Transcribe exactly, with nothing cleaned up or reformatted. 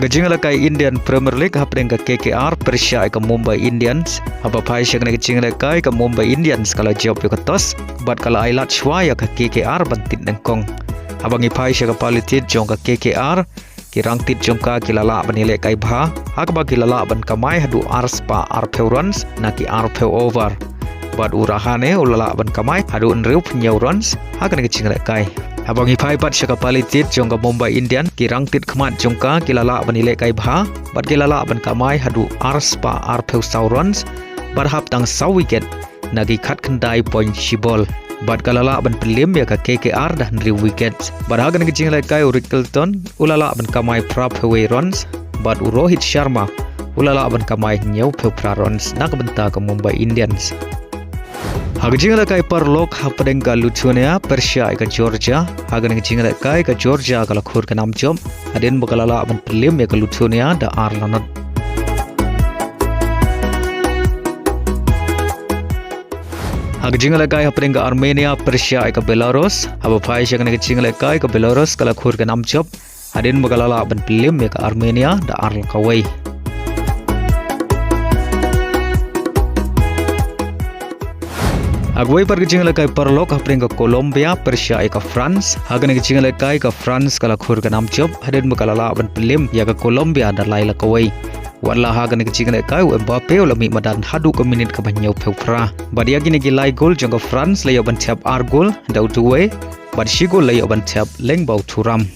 Ka jingïalehkai Indian Premier League hapdeng ka K K R pyrshah ïa ka Mumbai Indians. Haba phai sha kane ka jingïalehkai ka Mumbai Indians ka la jop ïa ka toss bad ka la ai lad shuwa ïa ka K K R ban tied nyngkong. Haba ngi phai sha ka pali tied jong ka K K R, ki rangtied jong ka ki la lah ban ïalehkai bha, ha kaba ki la lah ban kamai haduh ar spah arphew runs na ki arphew over. Bad u Rahane u la lah ban kamai haduh hynriewphew hynñiew runs ha kane ka jingïalehkai. Haba ngi phai pat sha ka pali tied jong ka Mumbai Indian, ki rangtied khmat jong ka ki la lah ban ïalehkai bha bad ki la lah ban kamai haduh ar spah arphew saw runs bad hap tang saw wicket na ki khatkhyndai point shi bol. Bad ka la lah ban pynliem ïa ka K K R da hynriew wicket. Bad ha kane ka jingïalehkai u Rickelton u la lah ban kamai phraphew wei runs bad u Rohit Sharma u la lah ban kamai hynñiewphew phra runs na ka bynta ka Mumbai Indians. Ha ka jingïalehkai paralok hapdeng ka Lithuania pyrshah ïa ka Georgia, ha kane ka jingïalehkai ka Georgia ka la khur ka nam jop hadien ba ka la lah ban pynliem ïa ka Lithuania da ar la not. Ha ka jingïalehkai hapdeng ka Armenia pyrshah ïa ka Belarus, haba phai sha kane ka jingïalehkai ka Belarus ka la khur ka nam jop hadien ba ka la lah ban pynliem ïa ka Armenia da ar la kawei. Ha kawei pat ka jingïalehkai paralok hapdeng ka Colombia pyrshah ïa ka France, ha kane ka jingïalehkai ka France ka la khur ka nam jop hadien ba ka la lah ban pynliem ïa ka Colombia da lai la kawei. Wat la ha kane ka jingïalehkai u Mbappe u la mih madan haduh ka minit kaba hynñiewphew phra. Bad ïa kine ki lai gol jong ka France la ïoh ban thep ar gol da u Doué bad shi gol la ïoh ban thep lyngba u Thuram.